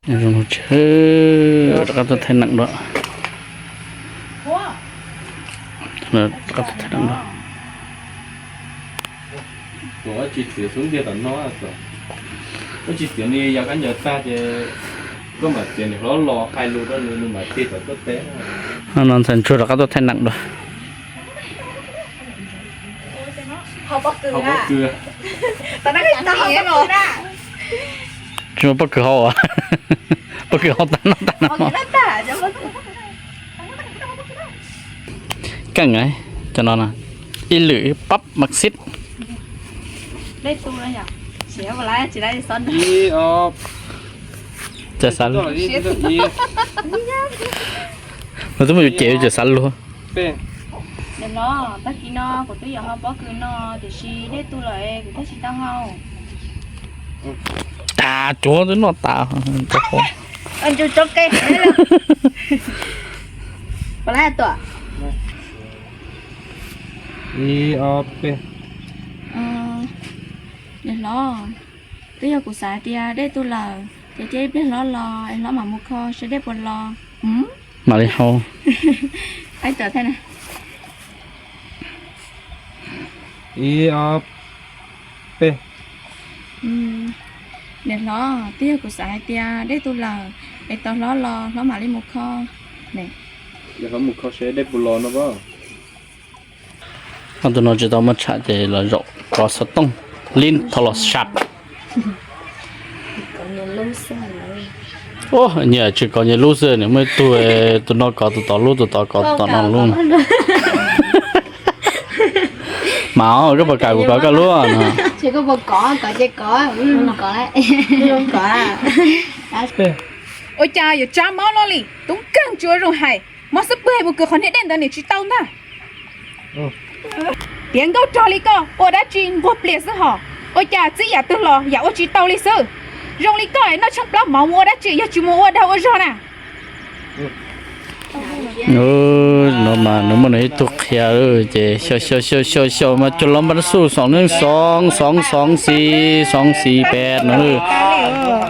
Zoo tsis, rov qab tuaj thaij neem dua. Rov qab tuaj thaij neem dua. Ua tsis txiav xub ntiag tom no, ua tsis txiav nws yog kab ncaws tag ces koj mam txiav niam hlob los hais lus rau nws, nws mam tig tom tuaj teb. No ntxhais ntsuag rov qab tuaj thaij neem dua. Tsis muaj pob kws haus, pob kws haus tag noj tag no. Keej, cov no ib lwm pab mas xib. Cov xav, lawv twb muaj yus cem yus cov xav luag. Tag kis no kuv twb yuav hau pob kws no tiam sis dej tu lawm kuv thiaj tsis tau hau. Tas, cuav twb noj tas. Tus hau, niam hlob, twb yog kuv xav hais tias dej tu lawm ces cia ib pliag hlob los es hlob mam mus kho seb dej puas los. Mam li hau. Ib, ob, peb. Niam hlob, twb yog kuv xav hais tias dej tu lawm es tos hlob los hlob mam li mus kho. Mus kho seb dej puas los no. Ob tug no tsis tau muaj tsham ces los zaum kov xov tooj, lib tho los sab. Ua nyias tsis kov nyias lub xwb, nws muaj ib tug, tus no kov tus tod lub, tus tod kov tus tom no lub. Mas koj puas kam kuv kov koj lub no? Ua cas yuav tsab mob luaj li, tub nkeeg tsis ua zoo hais, mob xub pwg mus kwv qhov niag dej ntawd niam tsis tau ntag. Tiav nkauj rog li koj ua dab tsi nquag plias xwb hos, ua cas txib yam twg los yam ua tsis tau li xwb. Zoo li koj es noj tsheej plaub mov mus ua dab tsi yog tsis mus ua dag ua zog na. No mas nws muaj nws ib tug qhia ces xyaum xyaum xyaum xyaum mas cuag los npaj xuj xoom neej xoom xoom xoom xis xoom xis pem no.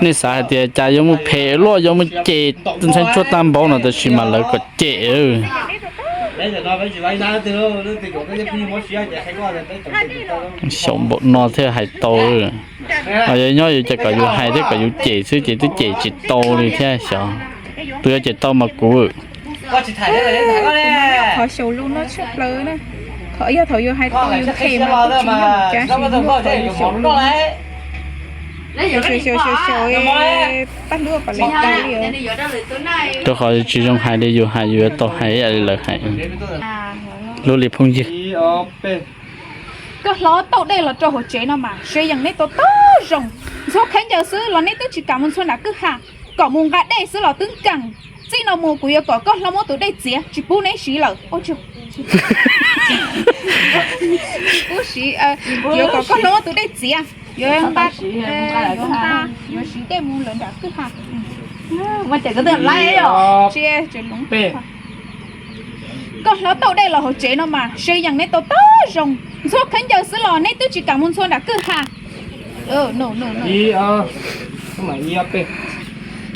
Nej xav hais tias cas yuav mus phem luaj yuav mus cem tus ntxhais ntsuag tag npaum no tab sis mas lawv kom cem. Xyaum npaum no thiaj hais tau. Yog nyob yus ces kom yus hais thiab kom yus cem xwb ces twb cem tsis tau li thiab xyov. Tus yuav cem tau mas kuv. Qhov xyaum lus no tshaj plaws na. Qhov yog thaum yus hais tau yus them mas tsis muaj cas, xyaum lus no. Xyaum xyaum xyaum xyaum, tag lub pas li tas li. Rau qhov tsis zoo hais li yus hais, yus yuav tau hais ib yam li lawv hais. Lub li phooj ywg. Koj hlob tauj dej los rau hauv tsev no mas sav yeem neb tau tau zoo. Ntxhua khaub ncaws xwb los neb twb tsis kam mus ntxhua nram kwj ha, kom mus nqa dej xwb los twb nkeeg. Txij no mus kuv yuav kom koj hlob muab tus dej txiav tsis pub neb siv lawm. Tsis pub siv, yuav kom koj hlob muab tus dej txiav, yuav nqa, yuav nqa, yuav siv dej mus lawm nram kwj ha. Koj hlob tauj dej los hauv tsev no mas sav yeem neb tau tau zoo. Ntxhua khaub ncaws xwb los neb twb tsis kam mus ntxhua nram kwj ha.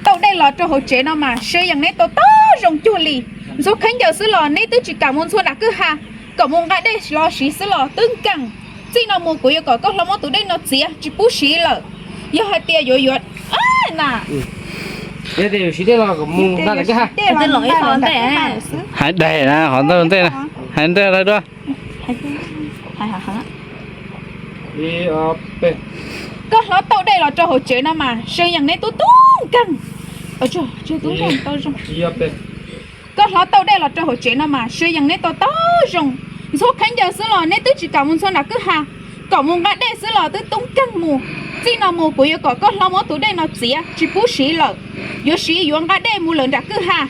Tauj dej los rau hauv tsev no mas sav yeem neb tau tau zoo cuag li. Ntxhua khaub ncaws xwb los neb twb tsis kam mus ntxhua nram kwj ha, kom mus nqa dej los siv xwb los twb nkeeg. Txij no mus kuv yuav kom koj hlob muab tus dej no txiav tsis pub siv lawm. Yog hais tias yuav yuav na, hais daim na, qhov ntawd ntej, hais ntej dua. Koj hlob tauj dej los rau hauv tsev no mas sav yeem neb tub tub nkeeg. Koj hlob tauj dej los rau hauv tsev no mas sav yeem neb tau tau zoo. Ntxhua khaub ncaws xwb los neb twb tsis kam mus ntxhua nram kwj ha, kom mus nqa dej xwb los twb tub nkeeg mus. Txij no mus kuv yuav kom koj hlob muab tus dej no txiav tsis pub siv lawm. Yuav siv yuav nqa dej mus lawm nram kwj ha.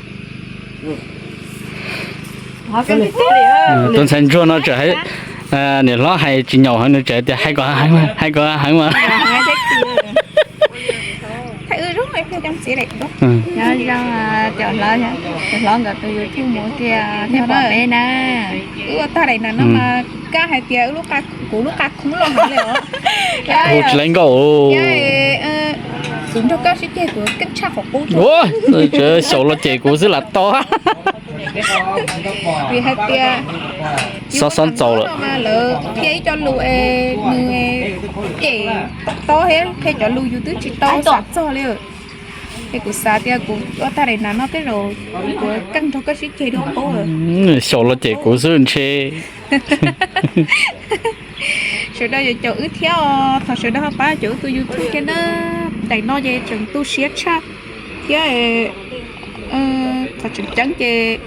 Tus ntxhais ntsuag no tseem, niam hlob hais tsis nyaum heev, nws tseem tias hais kom heev mas, hais kom heev mas. Cov hlob, cov hlob nkawd tus YouTube mus thiaj pom peb na. Wb ua tag daim no mas kab hais tias kuv lub qa khoob loj heev li os. Hu tsis laiv nkauj. Kuv nrog koj sib ceg kuv keej tshaj qhov qub. Xyaum los cem kuv xwb lam tau. Vim hais tias xob xob ntxaus lawm. Mas lawv qhia ib co lus es nws cem tob thiab qhia cov lus yus twb tsis tau xav txog li. Es kuv xav tias kuv ua tag daim nas no tej zaum kuv keej nrog koj sib ceg dua paub lawm. Xyaum los cem kuv xwb ntshe. Sawv daws yuav caum wb thiab os, thov sawv daws ho pab caum wb tus YouTube thiab na. Daim no ces tseem tu siab tshaj thiab. Qhov tseem ceeb ces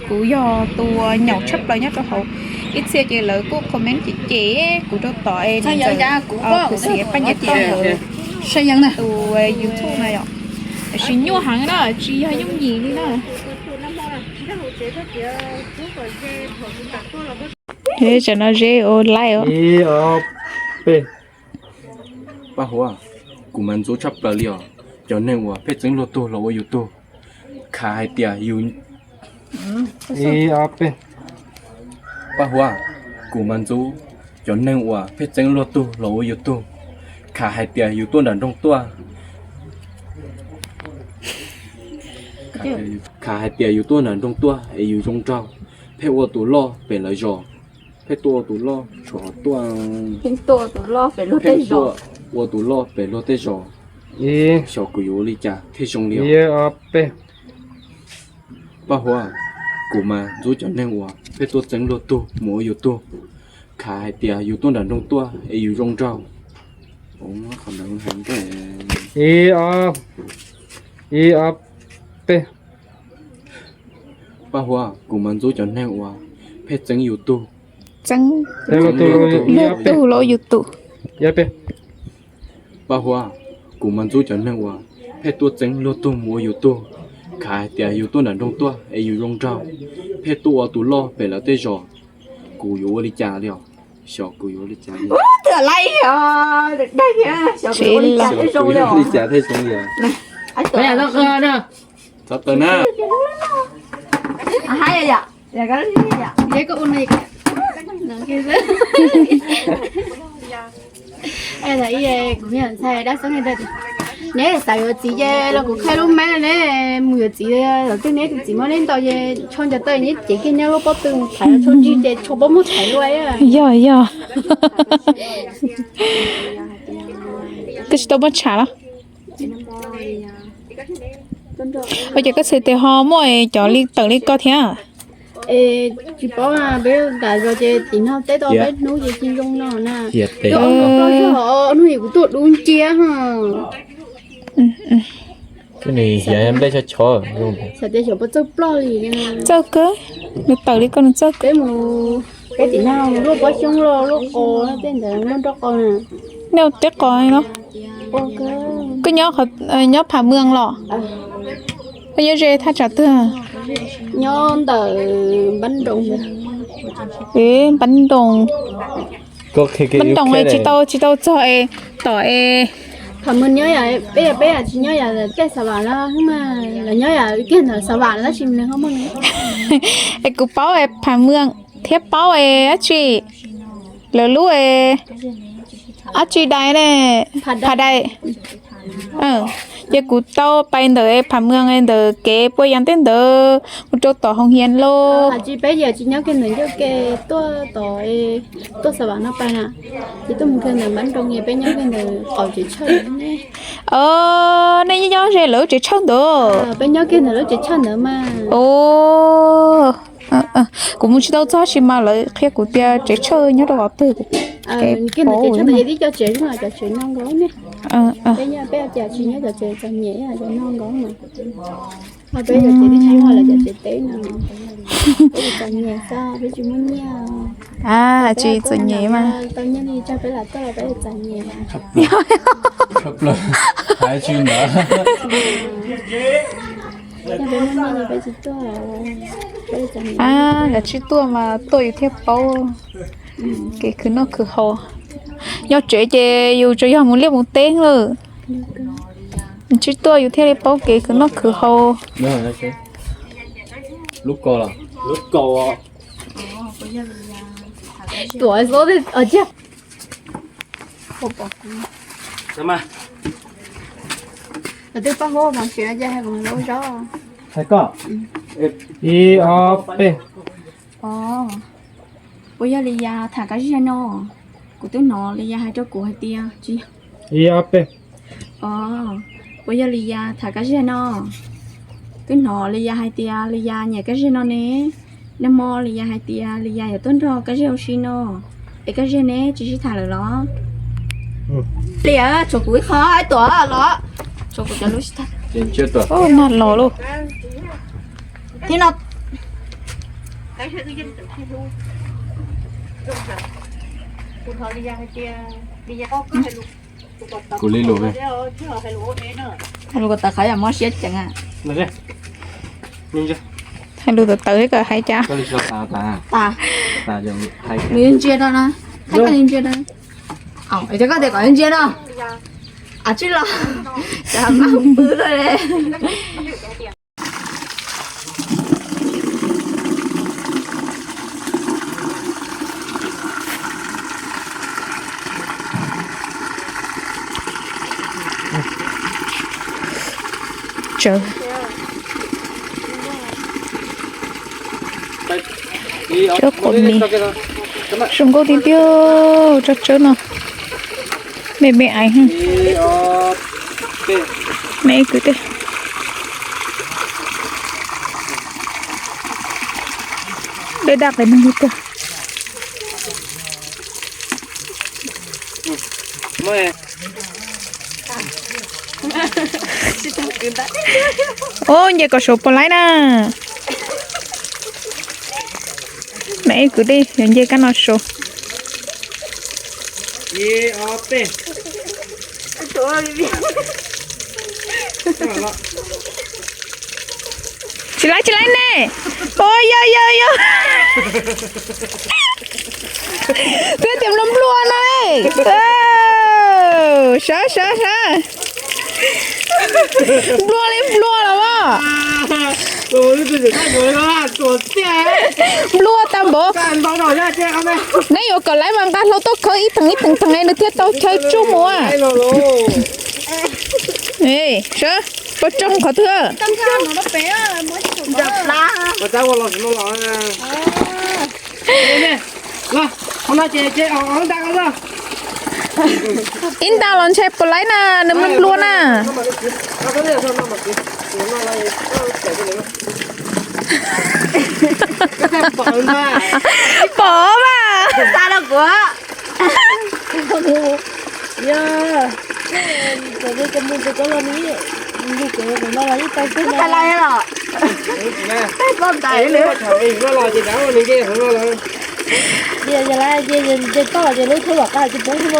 kuv yog tus nyaum tshaj plaws nyob rau hauv. Ib txhia ces lawv kuj comment cem cem kuv rau tom es kuv xiv paj nyiaj toj tus YouTube na yom. Tiam sis nyuaj heev na, tsis yog yooj yim li na. Tsam no ze ua laij os. Paj Huab, kuv mas ntxub tshaj plaws li os. Cov neeg uas pheej txeeb luag tug los ua yus tug, khav hais tias yus Paj Huab, kuv mas ntxub cov neeg uas pheej txeeb luag tug los ua yus tug, khav hais tias yus tuaj nram nroog tuaj, khav hais tias yus tuaj nram nroog tuaj es yus zoo nraug, pheej ua tus loj pem lawv zos, pheej tuaj ua tus loj tshuav hov tuaj, pheej tuaj ua tus loj pem luag tej zos. Xyov kuv yuav ua li cas thiaj zoo li os. Paj Huab, kuv mas ntxub cov neeg uas pheej tuaj txeeb luag tug mus ua yus tug, khav hais tias yus tuaj nram nroog tuaj es yus zoo nraug. Ib ob, ib ob peb. Paj Huab, kuv mas ntxub cov neeg uas pheej txeeb yus tug, txeeb luag tug los yus tug. Paj Huab, kuv mas ntxub cov neeg uas pheej tuaj txeeb luag tug mus ua yus tug, khav hais tias yus tuaj nram nroog tuaj es yus zoo nraug, pheej tuaj ua tus loj pem lawv tej zos. Kuv yuav ua li cas li os? Xyov kuv yuav ua li cas li. Xyov kuv yuav ua li cas thiaj zoo li os. Txhob tawm na. Kuv me ntxhais dab xeeb, neb xav yuav txiv ces los kuv qhia lub map, neb mus yuav txiv, thaum twg neb tus txiv muab neb ntaus ces tsho ncaws taw neb cev kiag neb lub pob tw mus thaiv tsho ntsig ces tsho pob muag thaiv lua. Yog yog. Koj tsis tau muaj tsham los? Ua cas koj xav tias ho muaj cov li tawm li koj thiab? Es tsis paub, peb nram zos ces tim no teb tau peb hnub ces tsis zoo no na. Hnub yim kuv tuaj dub ncia ho. Xav tias xyov puas txawj ploj li. Txawj kawg, nws tawm li koj nws txawj kawg. Peb mus, peb tim no mus luaj pob xyoob los luaj qos tej ntawd muaj nroj qos na. Nej ua teb qos no? Koj nyob, nyob Pham Mws los? Koj nyob ze thaj tsam twg? Nyob ntawm Npab Nroos. Npab Nroos. Npab Nroos tsis tau, tsis tau txog es tom es. Pham Mws nyob, peb, peb tsis nyob yam tej Xav Vam no, los nyob yam kiag ntawm Xav Vam no tab sis nws ho muaj. Es kuv paub es Pham Mws thiab paub es dab tsi, lawv lub es dab tsi dais ne, Pham Dais. Ces kuv tau pais ntawm Pham Mws ntawm kev puas yas tej ntawd mus rau tom Hoos Hias lauj. Tsis, peb yam tsis nyob kiag ntawm ncauj ke tuaj tom, tuaj Xav Vam no pais na, ces tuaj mus kiag ntawm Npab Nroos, peb nyob kiag ntawm qaum tsev tshawj ne. Nej nyob ze lawv lub tsev tshawj ntawd? Peb nyob kiag ntawm lub tsev tshawj ntawd mas. Kuv mus tsis tau txog tab sis mas lawv qhia kuv tias tsev tshawj nyob rau qhov twg. Kiag ntawm tsev tshawj ntawd ces tib co tsev xwb mas cov tsev no nkaus ne. Peb, peb ua cas tsis nyob cov tsev txom nyem cov no nkaus. Ho peb cov tsev tib tshaj lawv cov tsev teb no, peb txom nyem xwb, peb tsis muaj nyiaj. Tsis txom nyem mas tau nyiaj li tso peb lam tuaj los peb txom nyem. Tshaj plaws, hais tsis ntawd. Peb muaj nyiaj li peb tsis tuaj, peb txom nyem. Kav tsij tuaj mas tuaj yus thiaj paub kev khwv noj khwv haus. Nyob tsev ces yus tsuas yog mus liaj mus teb lawm. Tsij tuaj yus thiaj li paub kev khwv noj khwv haus. Lub kaus los? Lub kaus. Tuam xo, cia. Cov twb pab huab mas tsis hais kuv mus ua zaub. Hais koj. Ib ob peb. Os, puas yog Li Yas tham kab ziag no? Kuv twb hnov Li Yas hais rau kuv hais tias tsis yog. Ib ob peb. Os, puas yog Li Yas tham kab ziag no? Twb hnov Li Yas hais tias Li Yas nyiam kab ziag no ne. Nag hmo Li Yas hais tias Li Yas yuav tuaj nrog kab ziag ua si no, es kab ziag ne tsis sib tham lawm los? Li Yas, tshuav kuv ib qho ib tuam los, tshuav kuv cov lub sib tham. Nag los lauj. Thiab no. Kuv li lus. Hais lus ko taw qhov yam mob siab ceev. Hais lus tawv tawv thiab kawm hais cas. Nws yuav ntsia rau na. Hais koj yuav ntsia rau. Cov koj tias kom yuav ntsia rau. Av tsij los. Cov mas pw li. Tsawv. Tsawb quav mis. Zoo nkauj tiag tiag, tsob tsawb no. Me me aiv. Me ib kwv tij. Dej daj qis neeg li tiag. Ub, nce kom suav puas laib na. Me ib kwv tij, yuav nce kab no suav. Tsis laib, tsis laib ne. Ua yog yog yog. Twb tias nplua nplua no. Sawv sawv sawv. Nplua li nplua los as. Nplua tag npaum. Neb yuav kom laib mas nqa hlau tuaj khawb ib theem ib theem theem nws thiaj tau chaw tsuj mus. Sawv, puas tsoo qhov twg? Ib nta los ntshe puas laib na, nws nplua nplua na. Pom mas.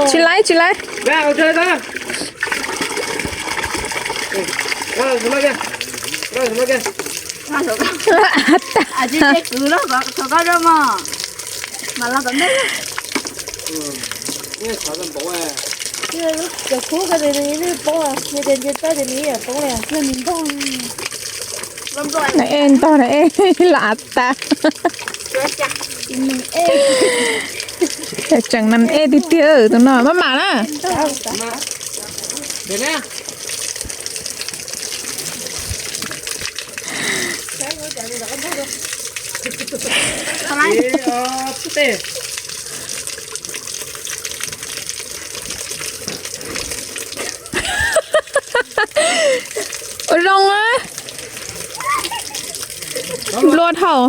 Tsis laib, tsis laib. Neeg ej ntog na ej lam tas. Tseem neeg ej tiag tiag tus no maj mam na. Ua zoo a. Nplua dhau.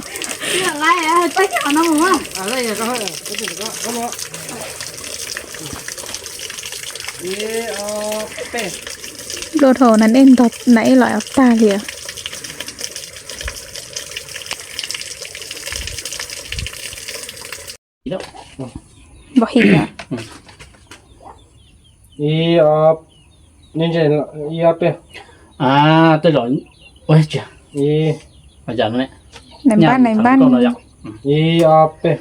Nplua dhau na, nej ntog na ej los tag li. Npog him. Ib, ib ob peb. Tej zaum ua tsis, npab npab. Ib ob peb.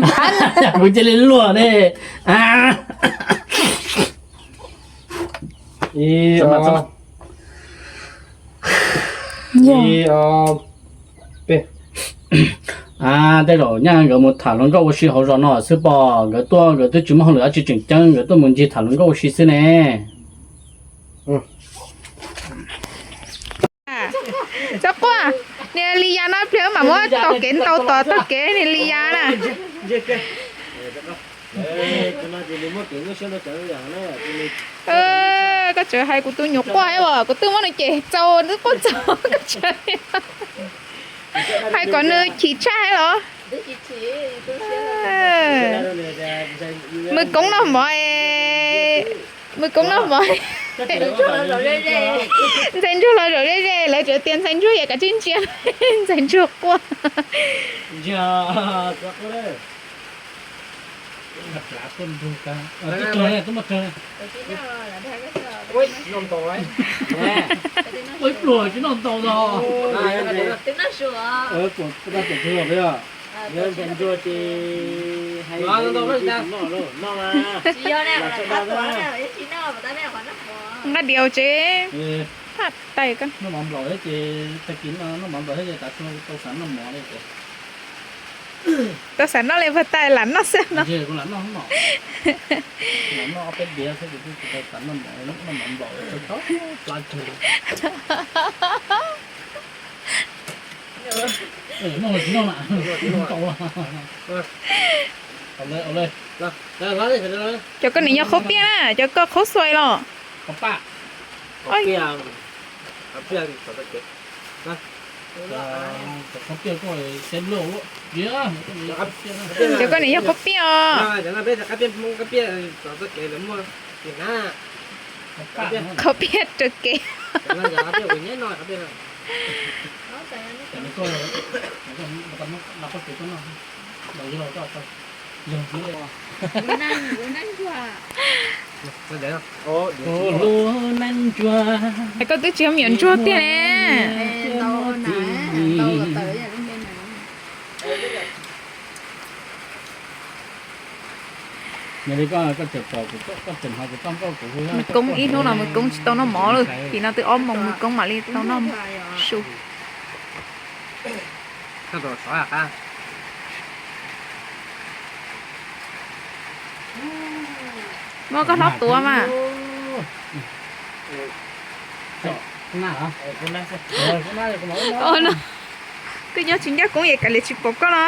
Npab na, kuv cia li luaj ne. Ib ob, ib ob peb. Tej zaum nyaj nkawd mus tham hluas nkauj ua si hauv zos no xwb pob, nkawd tuaj nkawd twb tsis muaj hauj lwm dab tsi tseem ceeb, nkawd tuaj mus ncig tham hluas nkauj ua si xwb ne. Txhob quaj, niag li ya no pliag mam muab tom kev ntaus tom tog kev niag li ya na. Koj tseem hais kuv tus nyuam quaj as, kuv twb muab nws cem txaus, nws quaj txaus koj tseem hais kom nws chim tshaj heev los. Mws koob noj mov, mws koob noj mov. Ntxhais ntsuag los zaum ze ze, lawv tseem tias ntxhais ntsuag yam kav tsij ntsia ntxhais ntsuag quaj. Ib pluag tsis noj ntau no. Nqa diav tsev, phaj tais koj. Noj mov nplaum ces tag kis no noj mov nplaum ces tav su tau xav noj mov li ces. Tau xav noj li pag tais lam noj xwb no. Lam noj ob peb diav xwb ces tau xav noj mov, noj mov nplaum tau plab tsawg. Cov koj niam yog qhaub piaj na, cov koj qhaub xuaim los. Cov koj niam yog qhaub piaj os. Qhaub piaj raws kev. Koj twb tsis yog me nyuam ntsuag tiag ne. Mws koob ib hnub no mws koob tsis tau noj mov lawm, tim no twb ob moos mws koob mam li tau noj su. Muab koj hlob tuav mas. Koj nyob tsis ncaj koob es kav liam tsis pom koj no.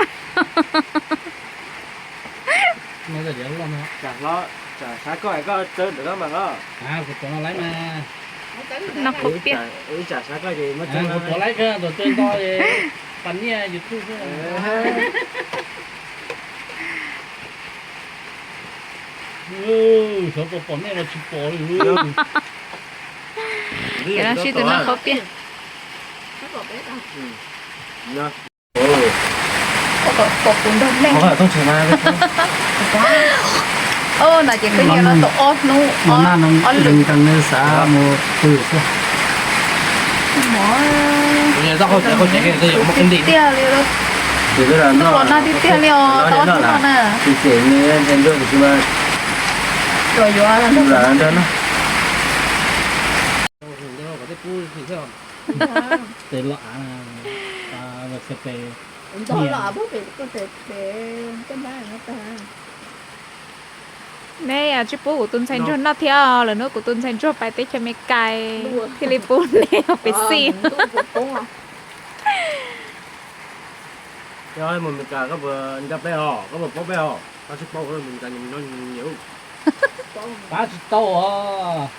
Noj qhaub piaj. Xyov puas pom nej los tsis pom li. Sib tw noj qhaub piaj. Pom kuv nrog nej. Ntawm ces koj nyiam no tau ob hnub ob lwm. Xav mus pw xwb. Tiag li, ntuj los nag tiag tiag li os, tau ob hnub no na. Los yuav nrog no. Neb tsis pub kuv tus ntxhais ntsuag noj thiab os, lwm hnub kuv tus ntxhais ntsuag pais teb chaws Amelikas thiaj li pub neb pem xij. Mus Amelikas koj puas nco peb os, koj puas paub peb os? Pab tsis paub, Amelikas nyiam nyiam. Pab tsis tau os.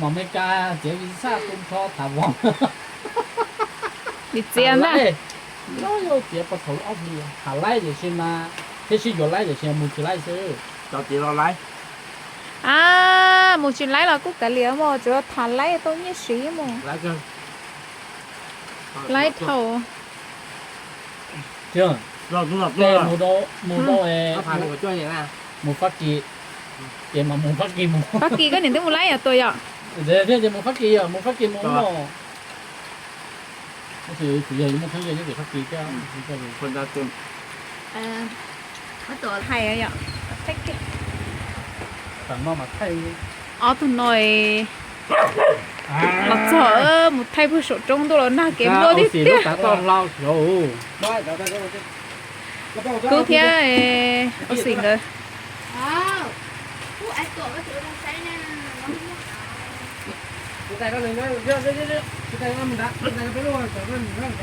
Mus Amelikas txiav visa tu nrho tham vos. Nim txiav ntag. Nyob yau txiav pog thaum ob hlis, tham laib tiam sis mas, thiab sib yuav laib tiam sis mus tsis laib xwb. Cov txiav los laib. A, mus tsis laib los kuj kav liam mas, tsuas tham laib tau nyiaj siv mus. Laib dhau. Mus rau, mus Fab Kis, ces mas mus Fab Kis mus. Fab Kis koj niam twb mus laib yom, tuaj yom. Thiab ces mus Fab Kis yom, mus Fab Kis mus no. Tab sis kuv yog yuav muaj txheeb ze nyob tim Fab Kis thiab. Hais yom, ob tug no los txog mus thaij puag saum roob ntuj los nag kev npluaj tiag tiag. Kub thiab Auxi nkawd. Tais koj, tais koj mus nrad, tais koj peb lub, tais koj mus nrad.